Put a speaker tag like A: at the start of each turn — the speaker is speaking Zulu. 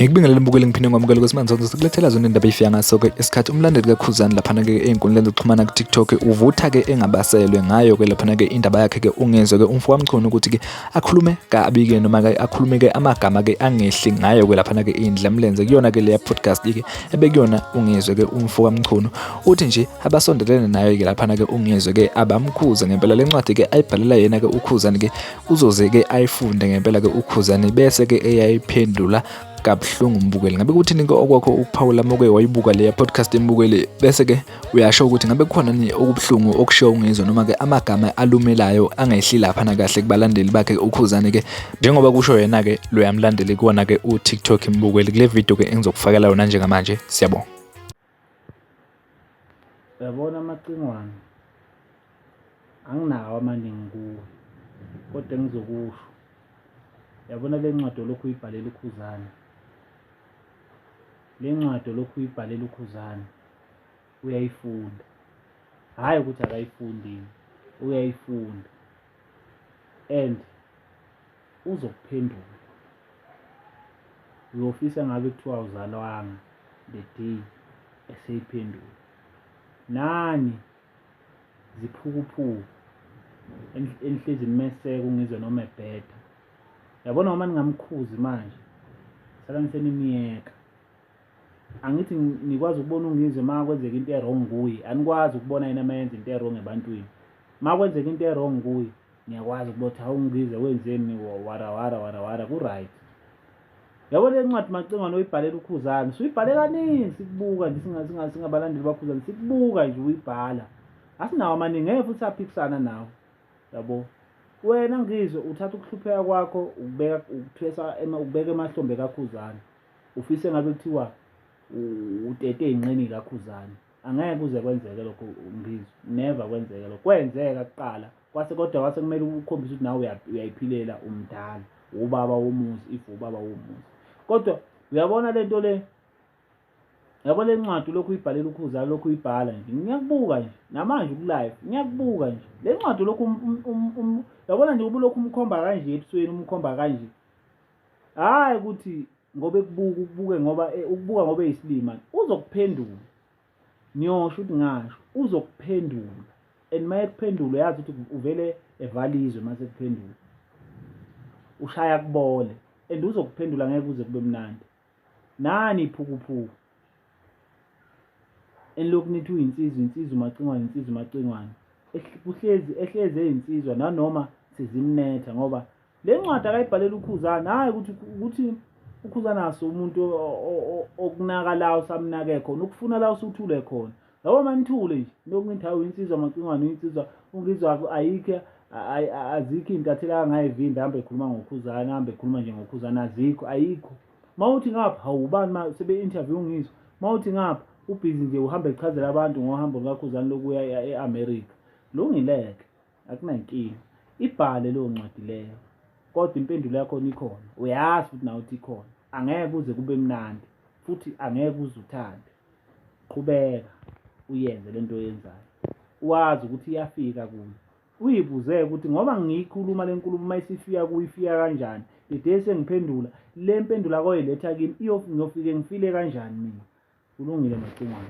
A: Ngikubingelele mbukeli, ngiphinde ngamukele kwesimanje sikulethela zona indaba ifika ngaso-ke isikhathi. Umlandeli kaKhuzani laphana-ke ey'nkundleni zokuxhumana ku-TikTok uvutha-ke engabaselwe ngayo-ke laphana-ke indaba yakhe-ke uNgizwe-ke umfo kaMchunu ukuthi-ke akhulume kabi-ke noma-ke akhulume-ke amagama-ke angehli ngayo-ke laphana-ke indlamlenze kuyona-ke leya podcast-ke ebekuyona uNgizwe-ke umfo kaMchunu. Uthi nje abasondelene nayo-ke laphana-ke uNgizwe-ke abamkhuze ngempela. Le ncwadi-ke ayibhalela yena-ke uKhuzani-ke uzoze-ke ayifunde ngempela-ke uKhuzani bese-ke eyayiphendula kabuhlungu mbukeli. Ngabe kuthini-ke okwakho ukuphawula uma uke wayibuka leya podcast embukeli, bese-ke uyasho ukuthi ngabe kukhona ni okubuhlungu okushiwo uNgizwe noma-ke amagama alumelayo angehli laphana kahle kubalandeli bakhe uKhuzani-ke, njengoba kusho yena-ke loya mlandeli kuwona-ke uTikTok mbukeli. Kule video-ke engizokufakela yona njengamanje, siyabonga.
B: Uyabona amacingwane anginawo amaningi kuwe kodwa engizokusho, yabona le ncwadi olokhu uyibhalela uKhuzani, le ncwadi olokhu uyibhalela uKhuzani uyayifunda, hhayi ukuthi akayifundi, uyayifunda and uzokuphendula. Uyofisa ngabe kuthiwa awuzalwanga the day eseyiphendula. Nani ziphukuphuku enihlezi nimeseka uNgizwe noma ebheda. Yabona noma ningamkhuzi manje salani senimyeka. Angithi nikwazi ukubona uNgizwe uma kwenzeka into e-wrong kuye, anikwazi ukubona yena uma yenza into e-wrong ebantwini. Uma kwenzeka into e-wrong kuye niyakwazi ukubona ukuthi hawu uNgizwe wenzeni, wara wara wara wara, ku-right. Yabo le ncwadi Macingwane oyibhalela uKhuzani, suyibhale kaningi sikubuka nje singabalandeli baKhuzani, sikubuka nje uyibhala. Asinawo amaningi, ngeke futhi saphikisana nawe. Yabo. Wena Ngizwe uthatha ukuhlupheka kwakho ukubeka ukuthwesa ukubeka emahlombe kaKhuzani. Ufise ngabe kuthiwa utete ey'nqeni kaKhuzani. Angeke kuze kwenzeke lokho Ngizwe, never kwenzeke lokho. Kwenzeka kuqala kwase kodwa kwase kumele ukhombise ukuthi nawe uyayiphilela, umdala, ubaba womuzi if ubaba womuzi. Kodwa uyabona le nto le, yabo le ncwadi lokhu uyibhalela uKhuzani, lokhu uyibhala nje, ngiyakubuka nje namanje uku-live, ngiyakubuka nje le ncwadi lokhu, yabona nje ubulokhu umkhomba kanje ebusweni, umkhomba kanje, hhayi ukuthi ngoba ekubuka, ukubuke ngoba ukubuka ngoba eyisilima, uzokuphendula. Ngiyosho ukuthi ngasho, uzokuphendula and uma ekuphendula uyazi ukuthi uvele evala izwe uma sekuphendula, ushaya kubole and uzokuphendula ngeke kuze kube mnandi. Nani iphukuphuku enilokhu nithi uyinsizwa, insizwa uMacingwane, insizwa uMacingwane, kuhlezi ehlezi eyinsizwa nanoma sezimnetha, ngoba le ncwadi akayibhalela uKhuzani, hhayi ukuthi ukuthi uKhuzani aso umuntu okunaka la usamnake khona, ukufuna la usuthule khona. Yabo manithule nje lokhu ngithi hawu insizwa Macingwane, uyinsizwa uNgizwe, ayikho azikho iy'ntatheli angayivimbi, hambe ekhuluma ngoKhuzani, hambe ekhuluma nje ngoKhuzani, azikho, ayikho. Uma uthi ngapha hawu ubani ma sebe-interview uNgizwe, uma uthi ngapha ubhizi nje uhamba echazela abantu ngohambo lukaKhuzani lokuya e-America. Lungileke, akunankinga, ibhale leyo ncwadi leyo, kodwa impendulo yakhona ikhona, uyazi futhi nawe ukuthi ikhona. Angeke kuze kube mnandi futhi angeke uze uthande. Qhubeka uyenze lento oyenzayo, wazi ukuthi iyafika kuyo. Uyibuze ukuthi ngoba ngiyikhuluma le nkulumo uma isifika kuyo ifika kanjani, the day sengiphendula le mpendulo akoyiletha kimi ngiyofike ngifile kanjani mina. Kulungile Macingwane.